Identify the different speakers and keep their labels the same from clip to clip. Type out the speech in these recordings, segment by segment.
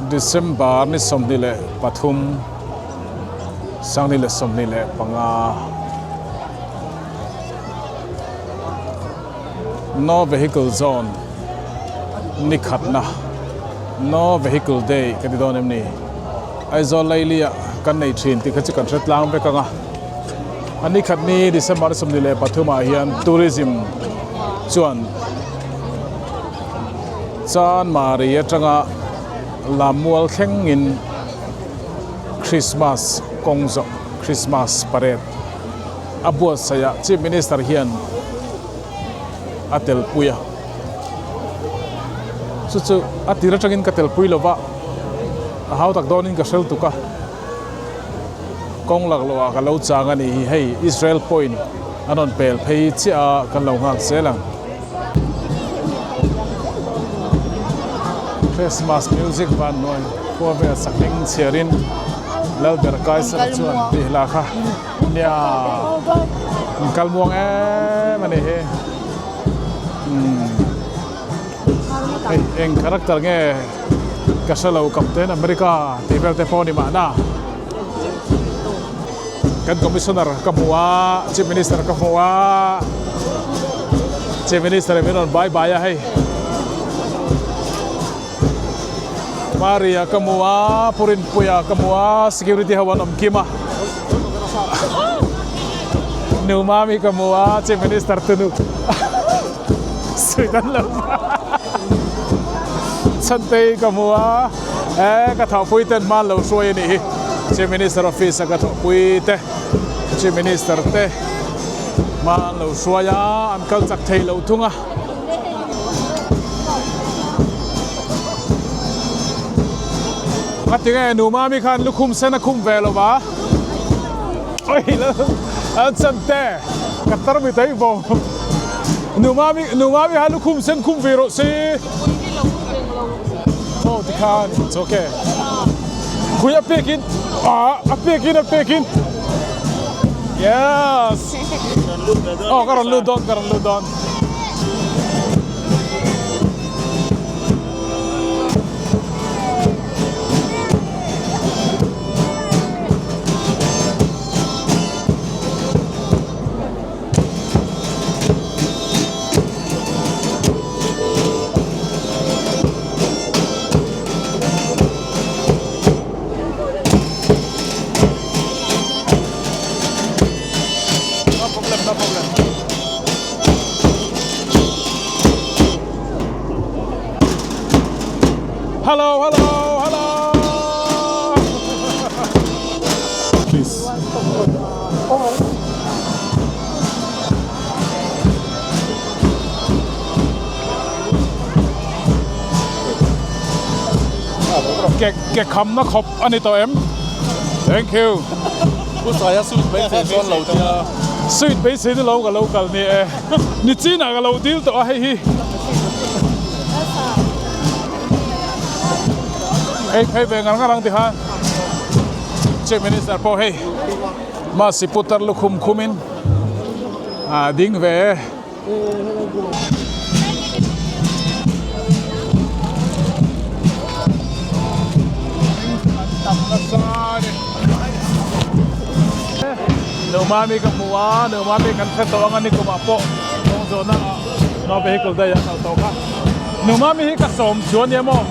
Speaker 1: December ni 23 2025 No Vehicle Zone ni khatna No Vehicle Day ka ti dawn em ni? Aizawl Lailia kan nei thin tih kha chu kan hre tlang vek ang a. A ni khat ni December 23 ah hian Tourism chuan Chanmari atanga Lammual thlengin Christmas kawng zawh Christmas Parade a buatsaih ah Chief Minister hian a telpui a. Chu chu a tir atangin ka telpui lova a hau tak dawnin ka hrel tuk a. Kawng lak loh ah ka lo chang a nih hi hei Israel point an rawn pel phei chiah a kan lo nghak zel ang. Christmas music van hnuai khua vel sakheng chhiarin Lalber Kaisara chuan tih hla kha nia an kal muang em a nih hi umm hei eng character nge ka hre lo Captain America tih vel te pawh a ni mahna. Kan commissioner ka hmu a, chief minister ka hmu a, chief minister in min rawn bye bye a hei. Maria ka hmu a, Pu Rinpuia ka hmu a, security ho an awm kim a. Nu Mami ka hmu a, chief minister tunu suit an lo Chhantei ka hmu a, eh ka thawhpui ten hma an lo hruai a nih hi. Chief Minister office a ka thawhpui te, Chief Minister te hma an lo hruai a, an kal chak thei lo thung a. Ngatinge nu Mami khan lukhum sen a khum ve lo va? Oi lal Chhante ka tar mi thei vo. Nu Mami nu Mami khan lukhum sen khum ve rawh se. Aw tikhan it's okay. Khui a pekin ah a pekin a pekin yes. Aw ka rawn lut dawn ka rawn lut dawn. No problem, no problem. Hello, hello, hello. Please. Ke ke khamna khawp a ni tawh em? Thank you.
Speaker 2: Pu Saia suit beisei dawn lo tia.
Speaker 1: Suit beisei ni lo ka lo kal ni e. Nichinah ka lo dil tawh a hei hi. Hei phei ve ngar ngar ang tikhan Chief Minister pawh hei Masi putar lukhum khumin a ding ve e. Numami ka hmu a, Numami kan hre tawh ang a ni kumah pawh kawng zawhna ah no vehicle daih a kal tawh kha. Numami hi ka sawm chu a nia maw?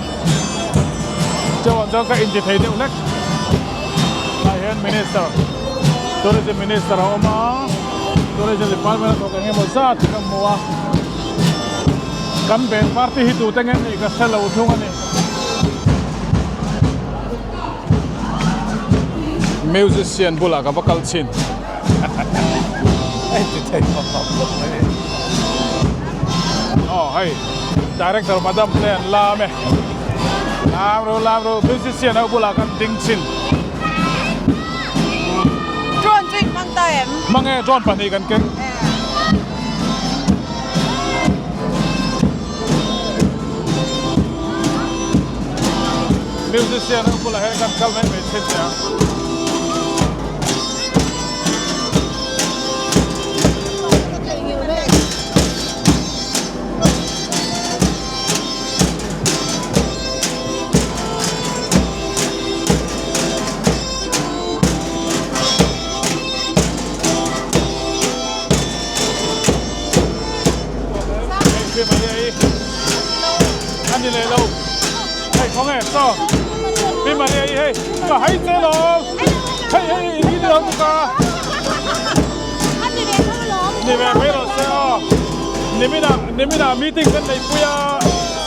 Speaker 1: Chuan chuan ka inti thei deuh hlek. Tah hian minister, tourism minister a awm a. Tourism department a thawk eng emaw zat ka hmu a, kan band party hi tute nge nih ka hre lo thung a ni. Musician bulah ka va kal chhin. Aw hei director madam te an lam e. Lam ru lam ru musician ho bulah kan ding chhin.
Speaker 3: Drone chu in hmang ta em?
Speaker 1: Hmang e, drone pahnih kan keng. Musician ho bulah hian kan kal mai mai thin teh ang. Khawnge saw Pi Maria i hei ka hai che lo hei hei i ni lo ka ni ve mai lo se aw nimina nimina meeting kan nei pui a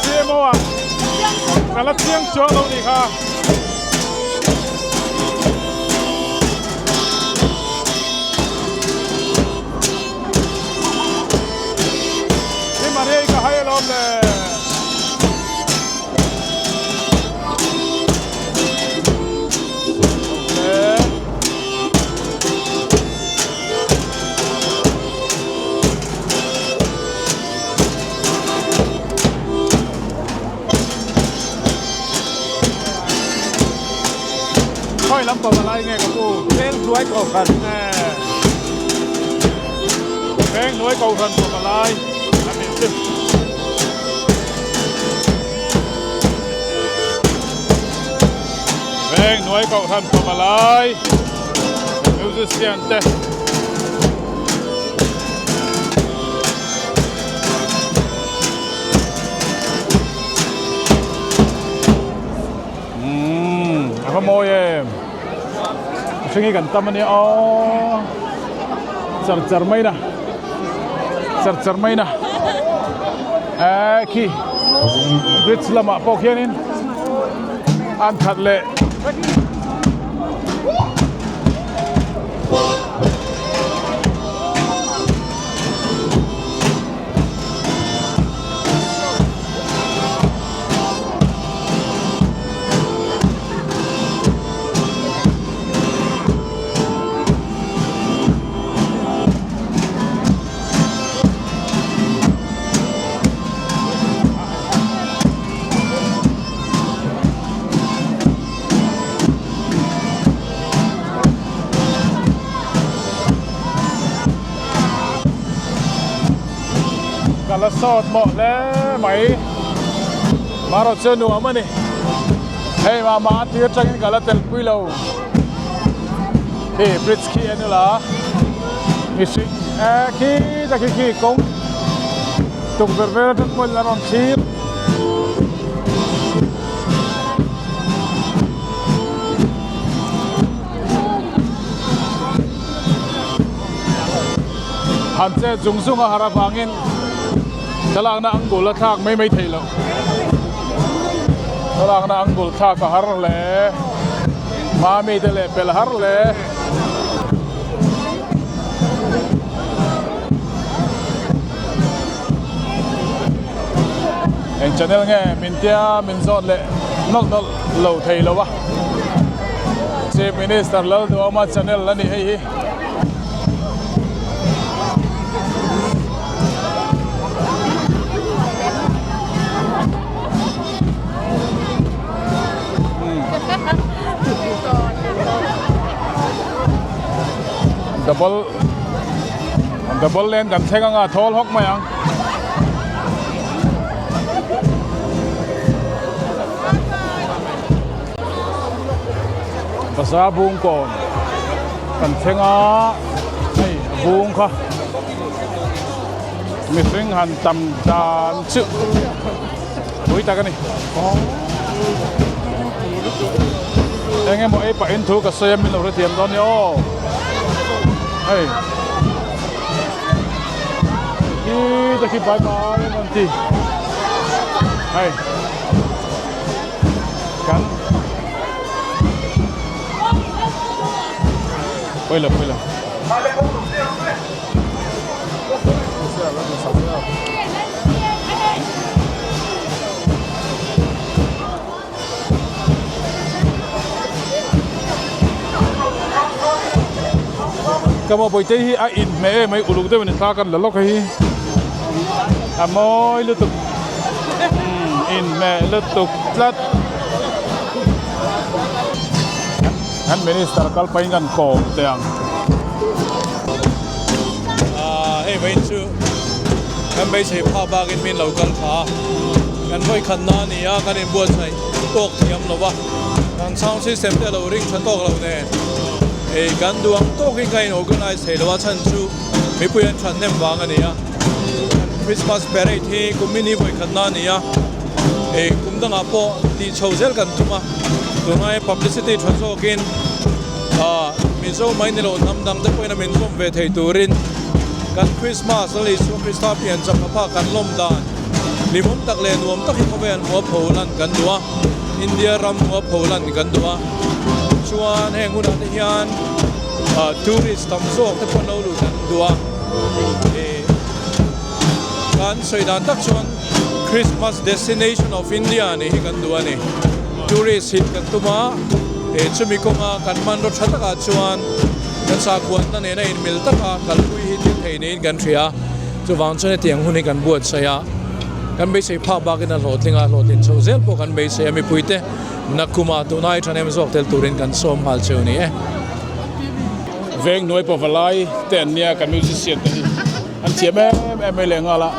Speaker 1: CMO ah ka la chiang chuang lo ni kha. Pi Maria i ka hai alawm le. Khawi lam pawh a lai nge ka pu?
Speaker 2: Veng hnuai kohhran.
Speaker 1: Veng hnuai kohhran pawh a lai a nih chu. Veng hnuai kohhran pawh a lai musician te. Umm a va mawi em mihring hi kan tam ania aw char char mai na char char mai na eh khi bridge lamah pawh khianin an khat leh. Ka la sawt mawh hle mai marawh chu nuam a ni hei mah mah tir atangin ka la tel pui lo khi bridge khi en ula mihring eh khi ta khi khi kawng tukverh vel atang pawhin an rawn thlir. Han chet zung zung a har avangin thlalakna angul a thlak mai mai theih loh. Thlalakna angul thlak a har hle. Mami te leh pel har hle. Eng channel nge min tia min zawt leh nawlh nawlh lo thei lo a. Chief Minister Lalduhawma channel a ni hei hi. Double double lane kan thleng anga thawl hawk mai ang. Bazar bung kawn kan thleng a hei a bung kha mihring han tam dan chu pui tak a ni eng emaw ei pahin thu ka sawi a min lo hrethiam dawn nia aw hei khi te khi bye bye an rawn ti hei. Kan Pawilo pawilo. Ka mo bawihte hi a inhmeh em mai uluk deuh in thla kan la lawk hi a mawi lutuk. Inhmeh lutuk tlat. Kan minister kal pahin kan kawm teh ang.
Speaker 2: Ahh hei vawiin chu kan beisei phah bakin min lo kal thla a, kan vawi khat na a ni a, kan inbuatsaih tawk thiam lo va, kan sound system te a lo ring tha tawk lo nen hei kan duh ang tawkin kan in organize thei lo a chhan chu mipui an thathnem vang a ni a. Christmas parade hi kum mini vawi khat na a ni a. Hei kum dangah pawh tih chho zel kan tum a, tunlai publicity tha zawkin ah Mizo mai ni lo hnam dang te pawhin a min zawm ve thei turin kan Christmas Lal Isua Krista piancham hmapha kan lawm dan hlimawm tak leh nuam tak hi khawvel hmuh a pho lan kan duh a, India ram hmuh a pho lan kan duh a. Chuan heng hunah te hian ah tourist tam zawk te pawh an lo luh kan duh a, ih kan sawi dan tak chuan Christmas destination of India nih hi kan duh a ni. Tourist hit kan tum a, ih chumi kawnga kan hmanraw tha takah chuan kan sakhuanna nena inmil taka kalpui hi thil thei niin kan hria a, chuvang chuan hetiang hun hi kan buatsaih a, kan beisei phak bakin a hlawhtling a, hlawhtlin chhoh zel pawh kan beisei a, mipuite Nakuma tunai thahnem zawk tel turin kan sawm nghal cheu ni e.
Speaker 1: Veng hnuai pavalai te an nia kan musician te hi an thiam em em mai leh nghal a.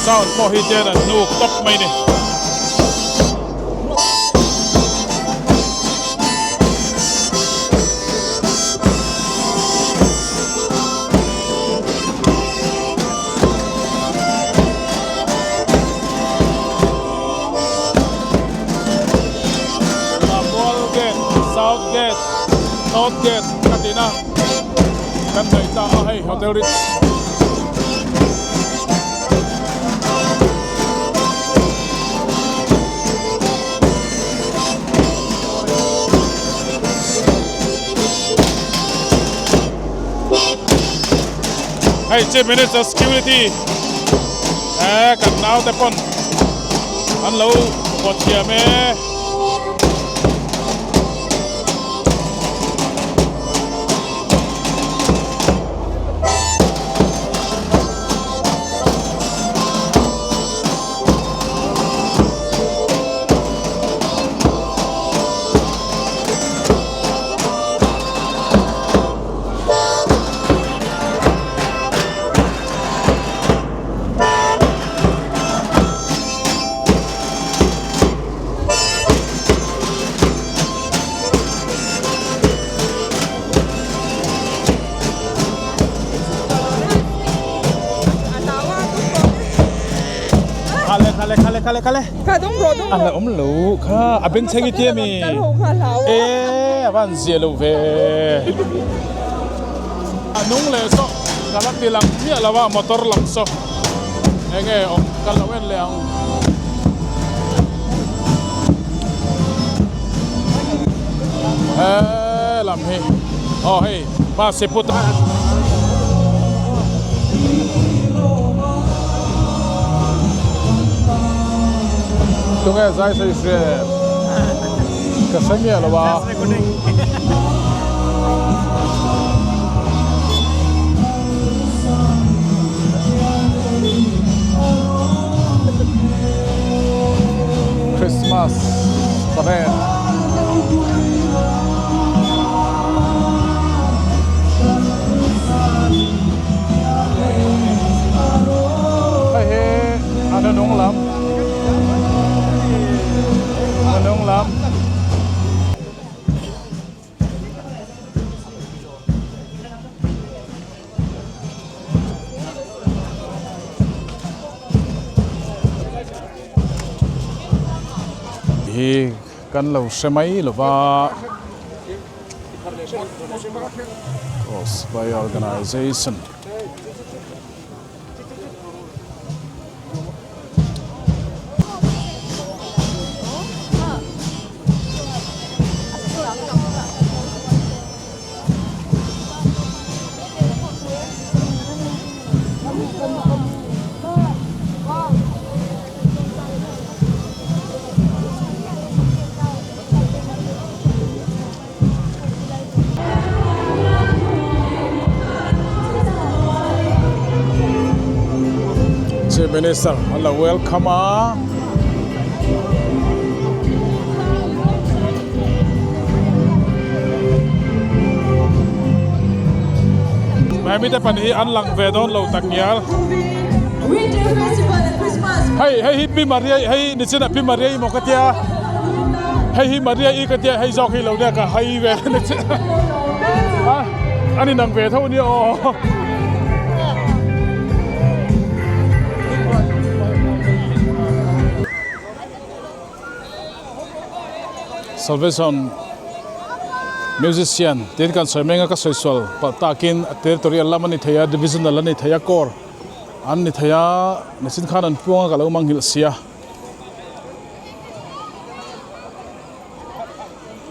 Speaker 1: Sound pawh hi ten an hnuk tawp mai ni. Lammual gate, South gate, North gate ka tina kan daih ta a hei Hotel Ritz. Hei Chief Minister Security eh kan naute pawn an lo pawt thiam e. Khale khale khale khale khale
Speaker 3: Kha dum ro dum
Speaker 1: a la awm lo kha a bengchheng i tia mi e a van zia lo ve a nung leh saw ka la ti lang miah lo a motor lam saw enge awm ka lo en leh ang. He lam hi aw hei bus hi put tunge zai sawi hre ka hre miah lo a. Christmas parade Hei hi a nunung lam a nung lam. Hi Kan lo hre mai lo va. Cross by organization. Chief Minister an lo welcome a. Mami te pahnih hi an lang ve dawn lo tak ngial. Hei hei hi Pi Maria hei nichinah Pi Maria i maw ka tia. Hei hi Maria i ka tia hei zawk hi lo nia ka hai ve nichinah. A an inang ve tho nia aw. Salvation Musician tiin kan sawi mek a ka sawi sual palh takin a territorial lam a ni thei a divisional a ni thei a corps an ni thei a machine khan an puang a ka lo manghilh sia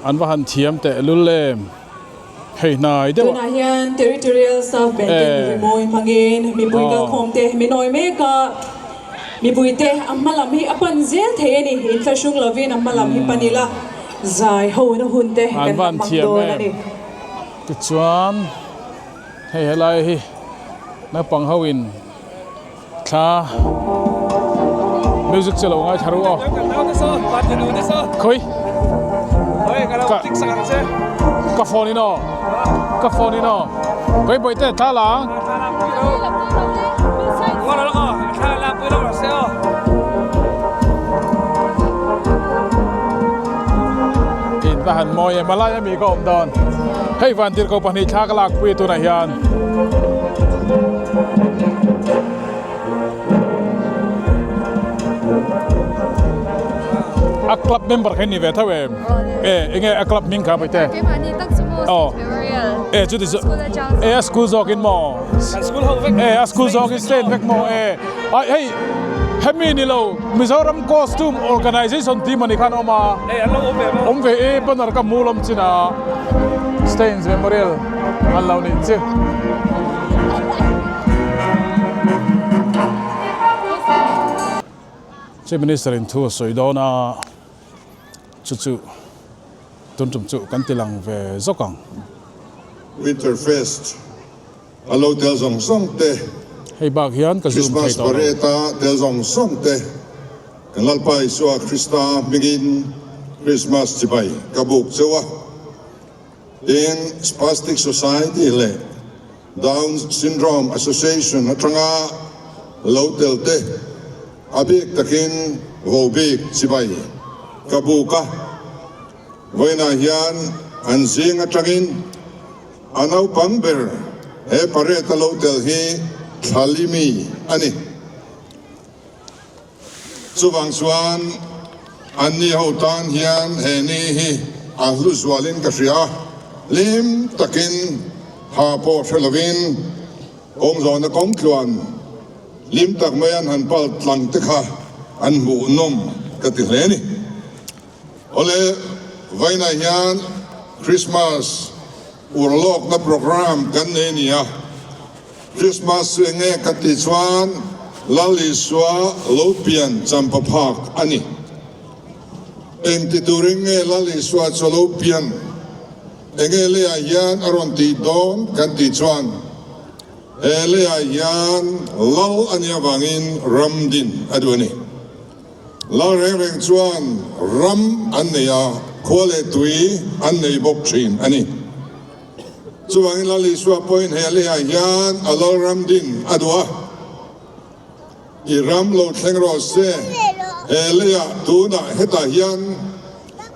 Speaker 1: an va han thiam teh lul em hei hnai deuh
Speaker 4: Tunah hian Territorial Staff Bank ten rimawi hmangin mipui kalkhawm te min awi mek a, mipui te a hma lam hi a pan zel thei a ni, inthlahrung lovin a hma lam hi pan ila zai ho na hun te
Speaker 1: An
Speaker 4: kan la
Speaker 1: van
Speaker 4: hmang
Speaker 1: thiam
Speaker 4: dawn a
Speaker 1: em.
Speaker 4: ni.
Speaker 1: Tichuan hei helai hi naupang ho in thla music chu lo ngaithla ru aw khawi ka ka phone in aw ka phone in aw khawi bawihte thla la ang. In va han mawi em a lai ami ka awm dawn hei van tirhkoh pahnih thla ka lakpui tunah hian. A club member kha ni ve tho em e enge a club hming kha paite aw e chuti chu e a school zawk in maw e a school zawk in state vek maw e ai hei hemi ni lo Mizoram costume organization team ani khan awm a awm ve e banner ka hmu lawm chin a Staines Memorial an lo nih chu. Chief Minister in thu a sawi dawn a, chu chu tun tum chu kan ti lang ve zawk ang.
Speaker 5: Winter Fest a lo tel zawng zawng te,
Speaker 1: Hei bak hian ka zoom thei
Speaker 5: Christmas
Speaker 1: tawh lo.
Speaker 5: Parade a tel zawng zawng te, kan Lalpa Isua Krista hmingin Christmas chibai ka buk cheu a. Tin, Spastic Society leh Down Syndrome Association atanga lo tel te a bik takin vo bik chibai ka buk a. Vawiinah hian an zing atangin a naupang ber he parade a lo tel hi Thlalimi a ni. Chuvang chuan anni ho tan hian he ni hi a hlu zualin ka hria a, hlim takin ha pawh hre lovin kawngzawna kawngtluan hlim tak mai an han pal tlang te kha an hmuhnawm ka ti hle a ni. Awle, vawiinah hian Christmas urlawkna programme kan nei a ni a. Christmas chu enge ka tih chuan Lal Isua lo pian champa phak a ni. Engti turin nge Lal Isua chu lo pian? Enge leiah hian a rawn tih dawn kan tih chuan he leiah hian Lal a nih avangin ram din a duh a ni. Lal reng reng chuan ram an nei a, khua leh tui an nei bawk thin a ni. Chuvangin Lal Isua pawhin he lehah hian a Lalram din a duh a, I ram lo thleng rawh se, he leiah tunah hetah hian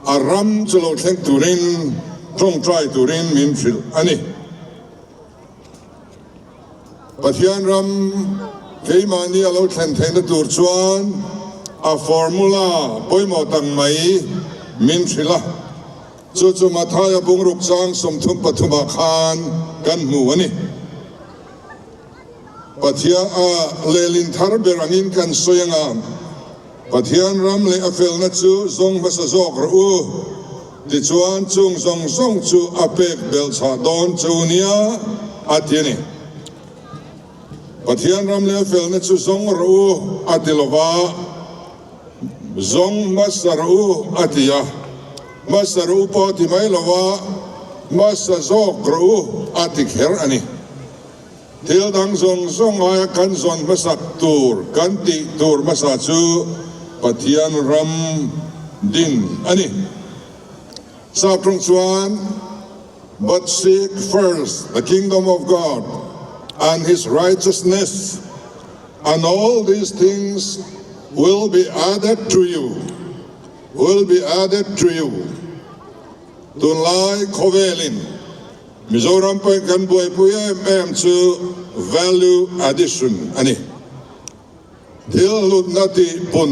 Speaker 5: a ram chu lo thleng turin tawngtai turin min hrilh a ni. Pathian ram keimahni a lo thlen theihna tur chuan a formula pawimawh tak mai. min hrilh a, chu chu Mathaia bungruk chang 33 ah khan kan hmu a ni. Pathian a lehlin thar ber angin kan sawi anga, Pathian ram leh a felna chu zawng hmasa zawk rawh u, tichuan chung zawng zawng chu a pek belhchhah dawn chu nia, a ti a ni. Pathian ram leh a felna chu zawng rawh u, a ti lova, zawng hmasa rawh u, a ti a. Hmasa rawh u pawh a ti mai lova, hmasa zawk rawh u, a ti kher a ni. Thil dang zawng zawng aia kan zawn hmasak tur, kan tih tur hmasa chu Pathian ram din a ni. Sap tawng chuan, But seek first the kingdom of God and his righteousness, and all these things will be added to you, will be added to you. Tunlai khawvelin Mizoram pawhin kan buaipui em em chu value addition a ni. Thil hlutna tih pun,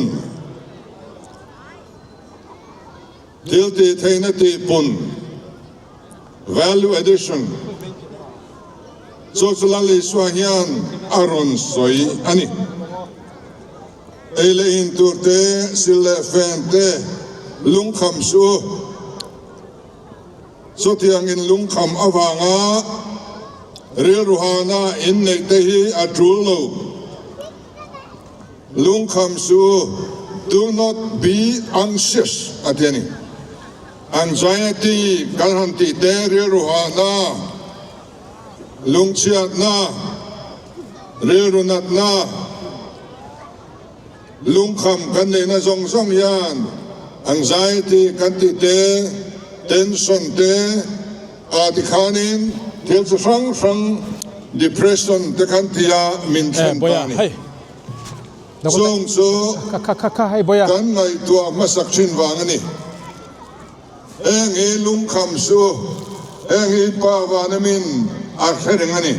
Speaker 5: thil tih theihna tih pun, value addition, chu chu Lal Isua hian a rawn sawi a ni. Ei leh in tur te, sil leh fen te lungkham suh u. Chutiang in lungkham avanga rilru hana in neih te hi a tul lo. Lungkham suh u, do not be anxious, a ti a ni. Anxiety kan han tih te rilru hana, lungchhiatna, rilru natna, Lungkham kan neihna zawng zawng hian anxiety kan tih te, tension te aa ti khanin thil chi hrang hrang depression te kan ti a min thlen ta a ni. Chung chu kan ngaihtuah hmasak thin vang a ni. Heng hi lungkham suh, heng hi Pa vana min a hre reng a ni.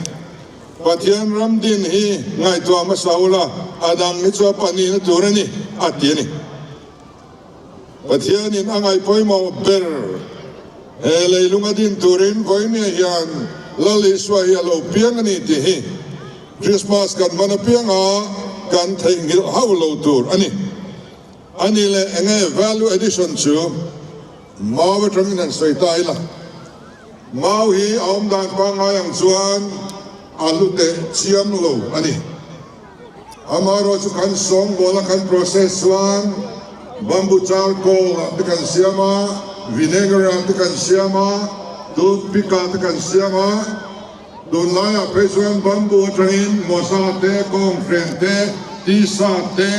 Speaker 5: Pathian ram din hi ngaihtuah hmasa ula, a dang hi chu a pahnihna tur a ni, a ti a ni. Pathianin a ngaih pawimawh ber he leilunga din turin vawinia hian Lal Isua hi a lo piang a ni tih hi Krismas kan hman apianga kan theihnghilh hauh lo tur a ni. A ni leh enge value addition chu mau atangin han sawi ta ila. Mau hi a awm dan pangngai ang chuan a hlu teh chiam lo a ni. Amaherawh chu kan sawngbawl a kan process chuan bamboo charcoal ah te kan siam a, vinegar ah te kan siam a, toothpick ah te kan siam a, tunlaiah phei chuan bamboo atangin mawza te, kawnghren te, t-shirt te,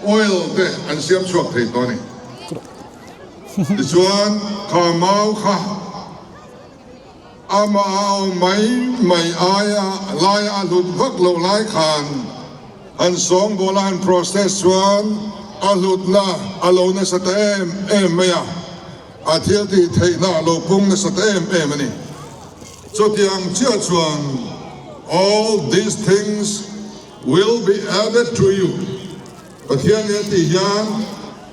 Speaker 5: oil te an siam chhuak thei tawh a ni. Tichuan, kha mau kha amah a awm mai mai aia laia a hlut vak loh lai khan han sawngbawl a han process chuan a hlutna a lo nasa ta em em mai a, a thil tih theihna a lo pung nasa ta em em a ni. Chutiang chiah chuan all these things will be added to you. Pathian he tih hian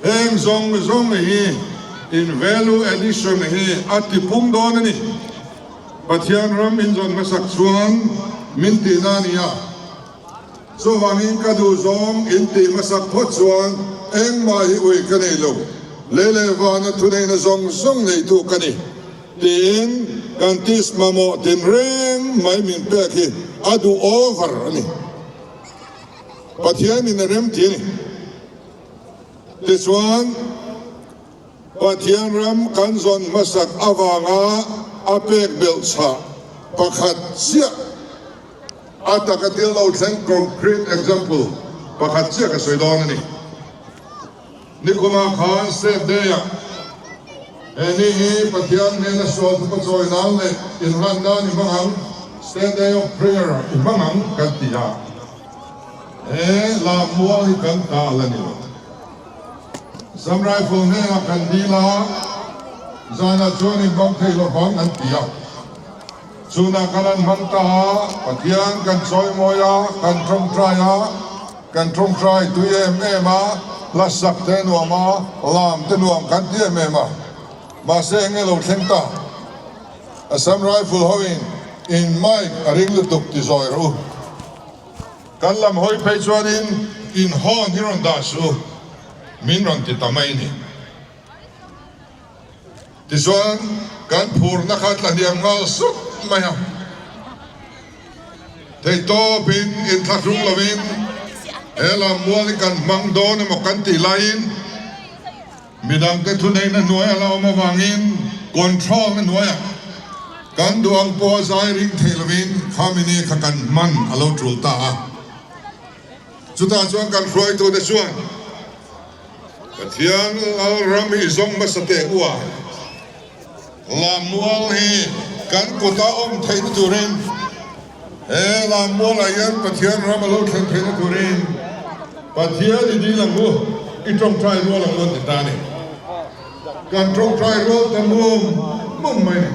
Speaker 5: heng zawng zawng hi in value addition hi a ti pung dawn a ni. Pathian ram inzawn hmasak chuan min tihna a ni a. Chuvangin ka duh zawng in tih hmasak phawt chuan engmah hi ui ka nei lo, lei leh vana thuneihna zawng zawng neitu ka ni tiin kan tis mamawh tinreng mai min pek hi a duh over a ni. Pathianin a rem ti a ni. Tichuan, Pathian ram kan zawn hmasak avanga a pek belh chhah pakhat chiah a taka thil lo thleng concrete example pakhat chiah ka sawi dawn a ni. Nikumah khan State Day-ah he ni hi Pathian hnena sual thupa chawi nan leh inhlan nan i hmang ang, State Day of Prayer i hmang ang kan ti a. He lammual hi kan ta la ni lo. Assam Rifle hnenah kan dil a, zanah chuan in hmang thei lo vang an ti a. Chunah kan han hmang ta a, Pathian kan chawimawi a, kan tawngtai a, kan tawngtai tui em em a. Hla sak te a nuam a, lam te nuam kan ti em em a. Mahse enge lo thleng ta? Assam Rifle hoin in mic a ring lutuk ti zawi rawh u. Kan lam hawi phei chuanin in horn hi rawn dah suh u, min rawn ti ta mai ni. Tichuan kan phurna kha tlahniam nghal sup mai a. Theihtawpin inthlahrung lovin he lam mual hi kan hmang dawn emaw kan tih laiin midangte thuneihna hnuai a la awm avangin control na hnuaiah kan duh ang pawha zai ring thei lovin khami ni kha kan hman a lo tul ta a. Chutah chuan kan hruaitute chuan Pathian Lalram hi zawng hmasa teh u a, Lammual hi kan kuta awm theihna turin, he Lammualah hian Pathian ram a lo thlen theihna turin Pathian i dil ang u, i tawngtai rual ang u an ti ta a ni. Kan tawngtai rual ta mum mum mai ni.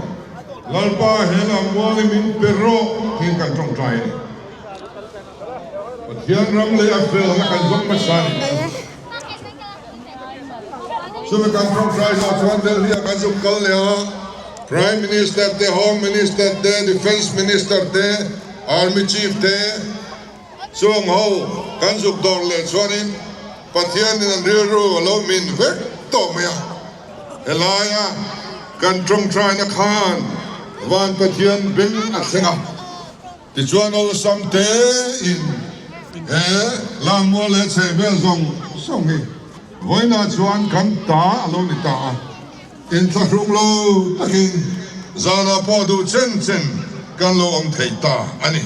Speaker 5: Lalpa he Lammual hi min pe rawh tiin kan tawngtai a ni. Pathian ram leh a felna kan zawng hmasa a ni. Chumi kan tawngtai zawh chuan Delhi ah kan zuk kal leh a, Prime Minister te, Home Minister te, Defence Minister te, Army Chief te chuang ho kan zuk dawr leh chuanin Pathianin an rilru a lo min vek tawh mai a. Helaia kan tawngtaina khan Van Pathian beng a thleng a. Tichuan awlsam tein he Lammual leh chhehvel zawng zawng hi vawiinah chuan kan ta a lo ni ta a, inthlahrung lo takin zanah pawh duh chen chen kan lo awm thei ta a ni.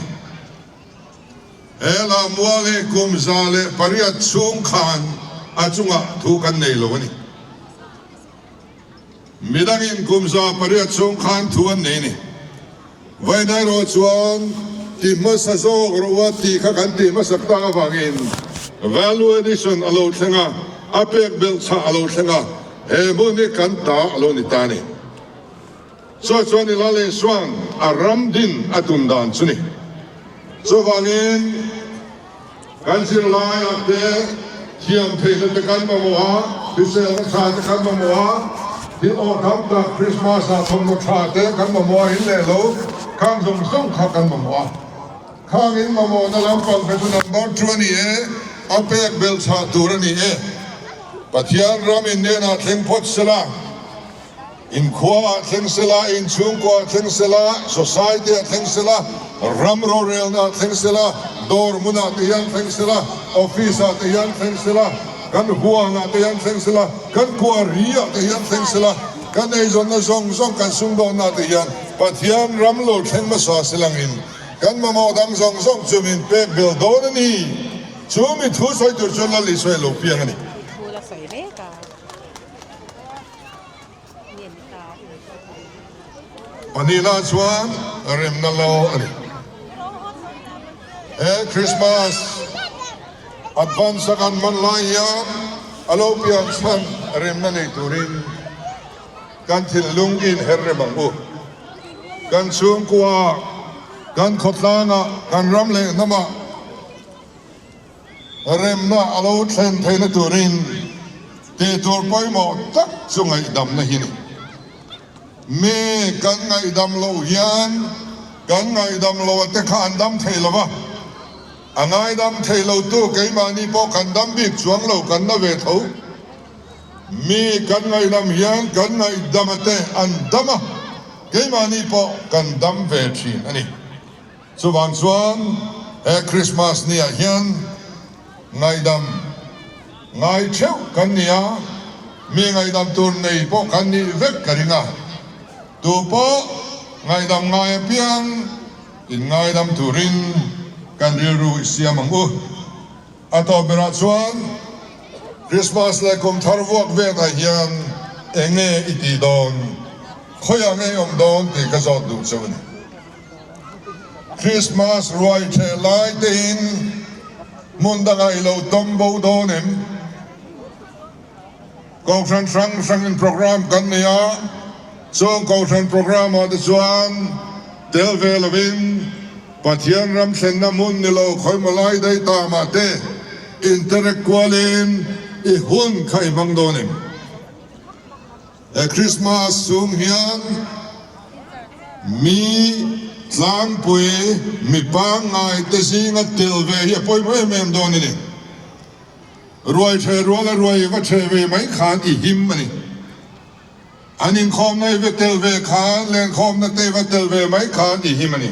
Speaker 5: He Lammual hi kum 108 chhung khan a chungah thu kan nei lo a ni. Midangin kum 800 chhung khan thu an nei ni. Vawiin erawh chuan ti hmasa zawk rawh a tih kha kan tih hmasak tak avangin value addition a lo thleng a, a pek belh chhah a lo thleng a, he hmun hi kan ta a lo ni ta a ni. Chu chuan i Lal Isua'n a ram din a tum dan chu ni. Chuvangin kan zirlaiah te thiam theihna te kan mamawh a, hriselna tha te kan mamawh a, thil awh tam tak Krismas ah thawmhnaw tha te kan mamawh a, in leh lo khang zawng zawng kha kan mamawh a. Khang in mamawhna lampang kha chu number chu a ni e, a pek belh chhah tur a ni e. Pathian ram in nenah thleng phawt sela. Inkhua ah thleng sela, inchhungkua ah thleng sela, society ah thleng sela, ram rorelna ah thleng sela, dawr hmun ah te hian thleng sela, office ah te hian thleng sela, kan huan ah te hian thleng sela, kan quarry ah te hian thleng sela, kan eizawnna zawng zawng kan sumdawnna ah te hian Pathian ram lo thleng hmasa selangin kan mamawh dang zawng zawng chu min pek bel dawn a ni. Chu mi thu sawi tur chuan Lal Isua i lo piang a ni. Pahnihna chuan remna lo a ni. He Christmas advance a kan hman lai hian a lo pian chhan remna nei turin kan thinlung inher rem ang u. Kan chhungkua, kan khawtlangah, kan ram leh hnamah Remna a lo thlen theihna turin tih tur pawimawh tak chu ngaihdamna hi ni. Mi kan ngaihdam loh hian kan ngaihdam loh a te kha an dam thei lo va, a ngaidam thei lo tu keimahni pawh kan dam bik chuang lo kan na ve tho. Mi kan ngaihdam hian kan ngaihdam a te an dam a, keimahni pawh kan dam ve thin a ni. Chuvang chuan he Krismas ni ah hian ngaihdam ngai theuh kan ni a, mi ngaihdam tur nei pawh kan nih vek ka ring a, tu pawh ngaihdam ngai apiang in ngaidam turin kan rilru i siam ang u. A tawp berah chuan Krismas leh kum thar vuak vetah hian eng nge i tih dawn, khawiah nge i awm dawn tih ka zawt duh cheu a ni. Krismas ruai ṭheh lai tein hmun dangah i lo tawm bo dawn em? Kohhran hrang hrangin program kan nei a, chung kohhran program ah te chuan tel ve lovin Pathian ram thlenna hmun ni lo khawimaw lai daih ta mah te interact kualin. i hun kha i hmang dawn em? He Krismas chhung hian mi tlangpui, mi pangngai te zinga tel ve hi a pawimawh em em dawn a ni. Ruai ṭhe ruala ruai va ṭhe ve mai khan i him a ni. An inkhawmna i va tel ve khan, lenkhawmna te i va tel ve mai khan i him a ni.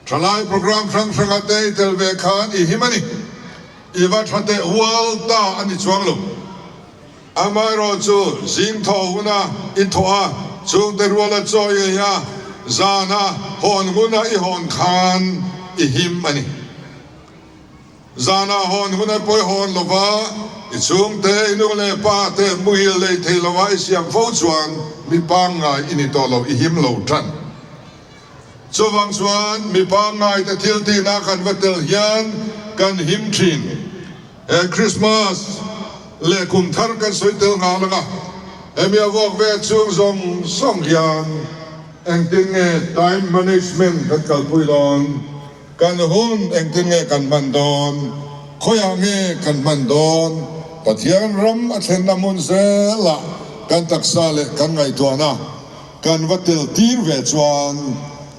Speaker 5: Thalai program hrang hranga te i tel ve khan i him a ni. I va tha teh hual ta a ni chuang lo. Amaherawhchu zing thawh huna i thawh a, chhungte ruala chaw i ei a, zana hawn huna i hawn khan i him a ni. Zanah hawn hun a pawi hawn lova, i chhungte, i nu leh pa te muhil lei thei lova i siam fo chuan mi pangngai i ni tawh lo, i him lo tan. Chuvang chuan mi pangngai te thil tihna kan va tel hian kan him thin. He Christmas leh kum thar kan sawi tel nghal ang a, hemi a vuak ve chhung zawng zawng hian engtin nge time management kan kalpui dawn? Kan hun engtin nge kan hman dawn? Khawiah nge kan hman dawn? Pathian ram a thlenna hmun zelah kan taksa leh kan ngaihtuahna kan va tel tir ve chuan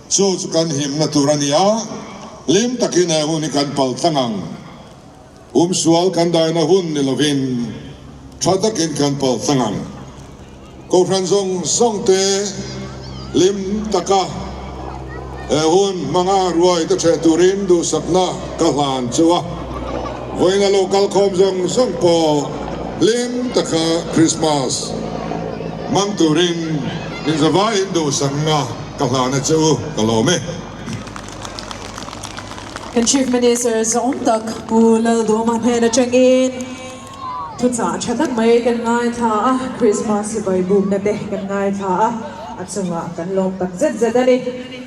Speaker 5: chu chu kan himna tur a ni a, hlim takin he hun hi kan pal tlang ang. Umsual kan daina hun ni lovin tha takin kan pal tlang ang. Kohhran zawng zawng te hlim taka he hun hmanga ruai te ṭheh turin duhsakna ka hlan chu a. Vawiin a lo kalkhawm zawng zawng pawh hlim taka Krismas hmang turin inzavaiin duhsakna ka hlan a che u, ka lawm e.
Speaker 4: Kan Chief Minister zawng tak Pu Laldawma hnen atangin thuchah tha tak mai kan ngaithla a, Krismas sipai bukna te kan ngaithla a, a chungah kan lawm tak zet zet a ni.